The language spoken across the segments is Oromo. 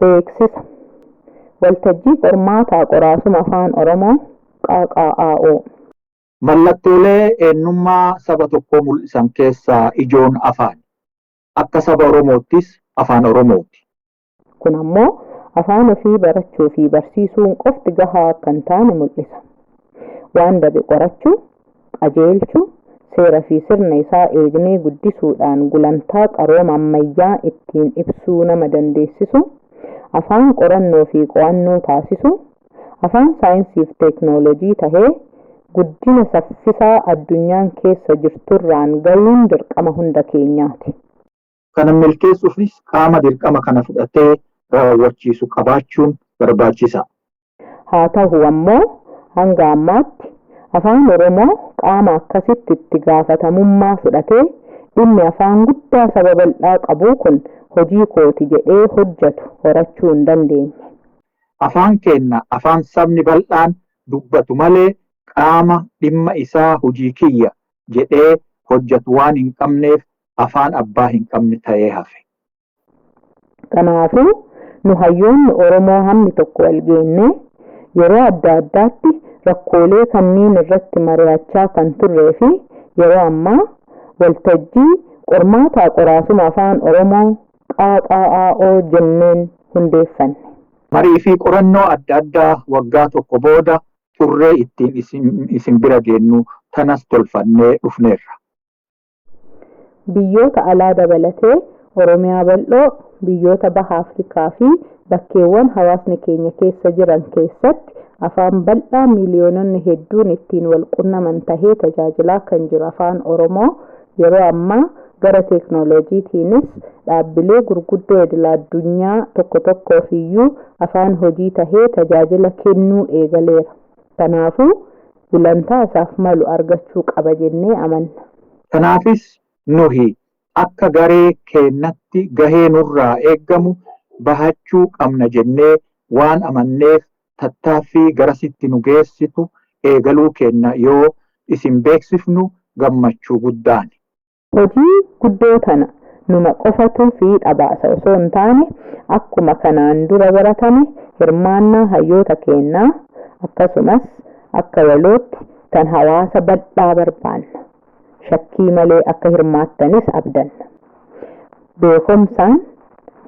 Beeksisa. Waltajjii qormaataa qoraasuma Afaan Oromoo QQAO. Mallattoolee eenyummaa saba tokkoo mul'isan keessaa ijoon afaani. Akka saba Oromoottis afaan Oromooti. Kun ammoo afaan ofii barachuu fi barsiisuun qofti gahaa akka hin taane mul'isa. Waan dabe qorachuu, qajeelchuu, seera fi sirna isaa eegnee guddisuudhaan gulantaa qarooma ammayyaa ittiin ibsuu nama dandeessisu, afaan qorannoo fi qo'annoo taasisu, afaan saayinsii fi teeknooloojii tahee guddina saffisaa addunyaan keessa jirturraan gayuun dirqama hunda keenyaati. Kana milkeessuufis qaama dirqama kana fudhatee raawwachiisu qabaachuun barbaachisa. Haa tahu ammoo hanga ammaatti Afaan Oromoo qaama akkasitti itti gaafatamummaa fudhatee dhimmi afaan guddaa saba bal'aa qabuu kun hojii kooti jedhee hojjatu horachuu hin dandeenye. Afaan keenna afaan sabni bal'aan dubbatu malee qaama dhimma isaa hojii kiyya jedhee hojjatu waan hin qabneef afaan abbaa hin qabne tayee hafe. Kanaafuu nu hayyoonni Oromoo hammi tokko wal geennee yeroo adda addaatti rakkoolee kanniin irratti mari'achaa kan turree fi yeroo ammaa waltajjii qormaataa qoraasuma Afaan Oromoo QQAO jenneen hundeeffanne. Marii fi qorannoo adda addaa waggaa tokko booda xurree ittiin isin bira geennu tanas tolfannee dhufneerra. Biyyoota alaa dabalatee Oromiyaa bal'oo, biyyoota Baha Afrikaa fi bakkeewwan hawaasni keenya keessa jiran keessatti afaan bal'aa miiliyoononni hedduun ittiin wal qunnaman tahee tajaajilaa kan jiru Afaan Oromoo yeroo ammaa gara teeknooloojiitiinis dhaabbilee gurguddoo idila-addunyaa tokko tokkoof iyyuu afaan hojii tahee tajaajila kennuu eegaleera. Kanaafuu gulantaa isaaf malu argachuu qaba jennee amanna. Kanaafis nuhi akka garee keennatti gahee nurraa eeggamu bahachuu qabna jennee waan amanneef tattaaffii garasitti nu geessitu eegaluu keenna yoo isin beeksifnu gammachuu guddaani. Hojii guddoo tana numa qofatu fiixa baasa osoo hin taane akkuma kanaan dura baratame hirmaannaa hayyoota keennaa akkasumas akka walootti tan hawaasa bal'aa barbaanna. Shakkii malee akka hirmaattanis abdanna. Beekomsaan,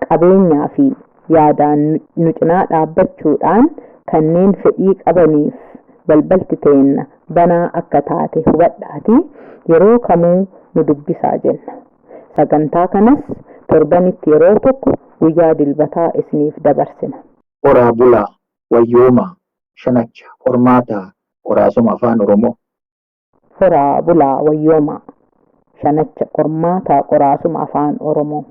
qabeenyaa fi yaadaan nu cinaa dhaabbachuudhaan kanneen fedhii qabaniif balbalti teenna banaa akka taate hubadhaatii yeroo kamuu nu dubbisaa jenna. Sagantaa kanas torbanitti yeroo tokko guyyaa Dilbataa isiniif dabarsina. Horaa bulaa, wayyoomaa, shanacha, qormaataa, qoraasuma Afaan Oromoo. Horaa bulaa, wayyoomaa, shanacha, qormaataa, qoraasuma Afaan Oromoo.